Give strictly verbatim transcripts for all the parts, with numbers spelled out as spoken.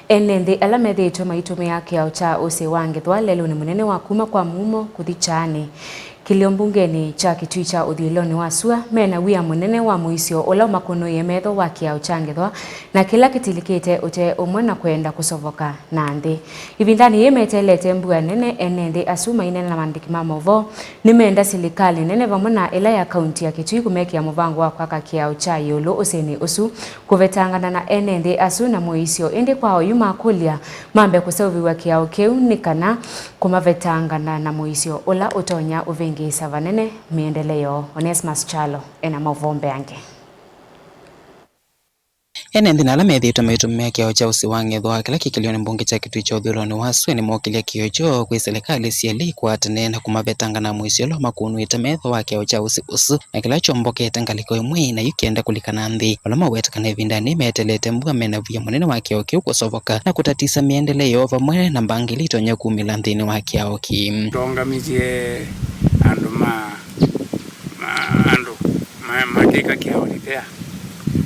Ene nthĩ ala methĩĩtwe maitũmĩa kĩao kya ũsĩ wa ngethwa lelũnĩ mũnene wa kuma kwa Mumo kũthi Kyaanĩ, kĩlio mbungenĩ kya Kitui kya ũthũĩlonĩ wa sua, mena wia mũnene wa mũisyo ũla ũmakũnũĩe metho wa kĩao kya ngethwa na kĩla kĩtilĩkĩte ũtee ũmwe na kwenda kũsovoka na nthĩ. Ĩvindanĩ yĩĩ meteelete mbua nene, ene nthĩ asu maineena na maandĩki ma maũvoo nĩmenda silikalĩ nene vamwe na ĩla ya kaunti ya Kitui kũmekĩa mũvango wa kwaka kĩao kya ĩũlũ ũsĩnĩ ũsu, kũvetangana na ene nthĩ asu na mũisyo, ĩndĩ kwa oyu makũlya mambe kũseũvĩw'a kĩao kĩu nĩ kana kũmavetangana na mũisyo ũla ũtonya ũvĩngĩĩsa vanene mĩendele yoo. Onesmus Kyalo ena maũvoo mbeange. Ene nthĩ na ala methĩĩtwe maitũmĩa kĩao kya ũsĩ wa ng'ethwa kĩla kĩ kĩlĩonĩ mbunge kya Kitui kya ũthũĩlonĩ wa sua nĩmokĩlya kĩoo kyoo kwĩ silikalĩ syelĩ ikwatane na kũmavetanga na mũisyo ũla ũmakũnũĩte metho wa kĩao kya ũsĩ ũsu, na kĩla kyombokete ngalĩko ĩmwe na yu kĩenda kũlika na nthĩ. Vala maweta kana ĩvindanĩ meteelete mbua, mena wia mũnene wa kĩao kĩu kũsovoka na kũtatĩsya mĩendele yoo vamwe na mbanga ila itonya kumĩla nthĩnĩ wa kĩao kĩĩ. Twaũngamisye andũ ma, ma, andũ ma, makĩka kĩao repair.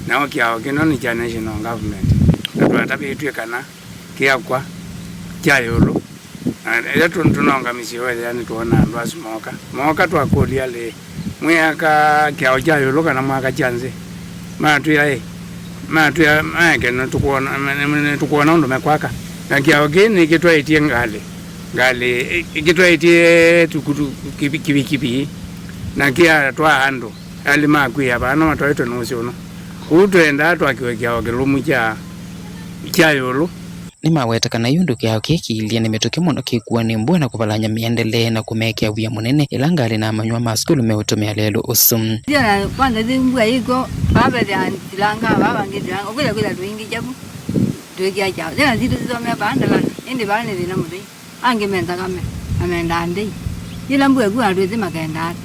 Nao kĩao kĩno nĩ kya national government, na twatavĩtw'e kana kĩakwa kya ĩũlũ. Na ĩla tũ-, tũnaũngamisye wethĩa nĩtwoona andũ asu mooka. Mooka twakũlya, "Lĩ, mwĩaka kĩao kya ĩũlũ kana mwaka kya nzĩ?" Matwĩa, "Ĩ." Matwĩa, "Maeke, nĩtũkwona, nĩtũkwona ũndũ mekwaka." Na kĩao kĩĩ nĩkĩtwaĩtye ngalĩ, ngalĩ ĩ-, ĩkĩtwaĩtye tukutuku, kivi-, kivikivi, na kĩatwaa andũ. Elĩ makwĩa vaa na matwaĩtwe nĩ ũsĩ ũno. Kwoou twendaa twakĩwe kĩao kĩlũmu kya, kya ĩũlũ. Nĩmaweta kana yu ũndũ kĩao kĩĩ kĩilye nĩ mĩtũkĩ mũno kĩkua nĩ mbua na kũvalany'a mĩendele na kũmekĩa wia mũnene ĩla ngalĩ na amanyĩw'a ma sukulu meũtũmĩa lelũ ũsu. Ndio na kwanza thi mbua iko, vaa vethĩa silanga, vaa vangĩ silanga, ũkwĩla kwĩla tũingĩ kyaku, twĩkĩa kyaũ. Thĩna sitũ sisomea vaa ndalani, ĩndĩ vaa nĩ thĩna mũthei. Angĩ me nthakame, na mendaa ndei. Yĩla mbua ĩkua, andũ ĩthĩ makendaa ata?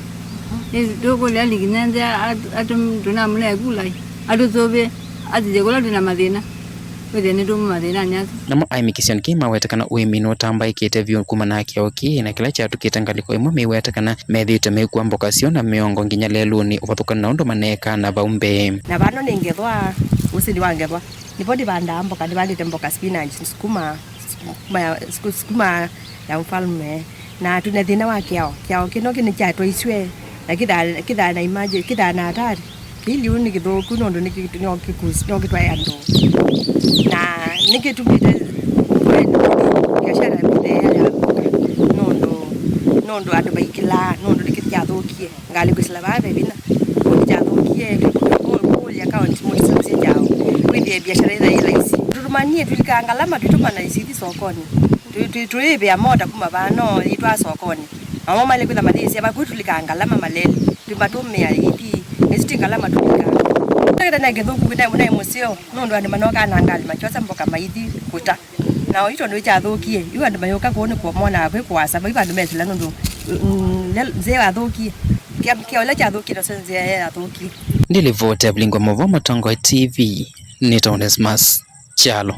Ĩ, tũkũlya liki nenthe atu-, atu-, tũnamũnee kula-ĩ, atũsũvĩe, asisye kũla twĩ na mathĩna, wĩthĩe nĩtũuma mathĩnanĩ asu. Namo aĩmi kĩsionĩ kĩĩ maweta kana ũĩmi nũtambaĩkĩte vyũ kumana na kĩao kĩĩ, na kĩla kyatũkĩte ngalĩko ĩmwe mĩweta kana methĩĩtwe mekua mboka syoo na mĩongo nginya lelũnĩ ũvathũkanu na ũndũ maneekaa na vau mbee. Na vano nĩ ngethwa, ũsĩ nĩ wa ngethwa. Nĩvo nĩvandaa mboka, nĩvandĩte mboka, spinach, sukuma, sukuma ya, suku-, sukuma ya mfalme. Na twĩ na thĩna wa kĩao. Kĩao kĩno kĩ nĩkyatwaisw'e, na kĩthaa, kĩthaa na imaji, kĩthaa na hatari. Kĩiliu nĩ kĩthũku nũndũ nĩkĩ-, no kĩkus-, no kĩtwae andũ. Na nĩkĩtumĩte biashara mĩthea ya mboka, nũndũ, nũndũ andũ maikĩlaa, nũndũ nĩkĩtyathũkie. Ngalĩ kwĩsĩla vaa ve vinya. Kũu nĩkyathũkie, kũlya kaunti mũndũ sisya kyaũ. Wĩthĩe biashara ĩtha yĩ laisi. Tũtũmanie tũlikaa ngalama twitũmana isithi sokonĩ. Tũ-, tũ-, tũyĩvĩa mota kuma vaa no yitwaa sokonĩ. Namo malĩ kwĩtha mayĩsya vakuvĩ tũlikaa ngalama maleli. Twĩmatũmĩa ithi. Nĩsu ti ngalama tũlikaa. Takĩta naĩ kĩthũku naĩ, naĩ mũseo. Nũndũ andũ manokaa na ngalĩ makyosa mboka maithi kũta. Na oyu tondũ ĩkyathũkie, yu andũ mayũka kũu nĩ kũmona kwĩ kũasa, vai vandũ mesĩla nũndũ, mm, nzĩa yathũkie. Kĩa, kĩa ũla kyathũkie nasyo nzĩa yathũkie. Ndilivoti ya Vilingwa Maũvoo Matongoi T V, nĩtawa Onesmus Kyalo.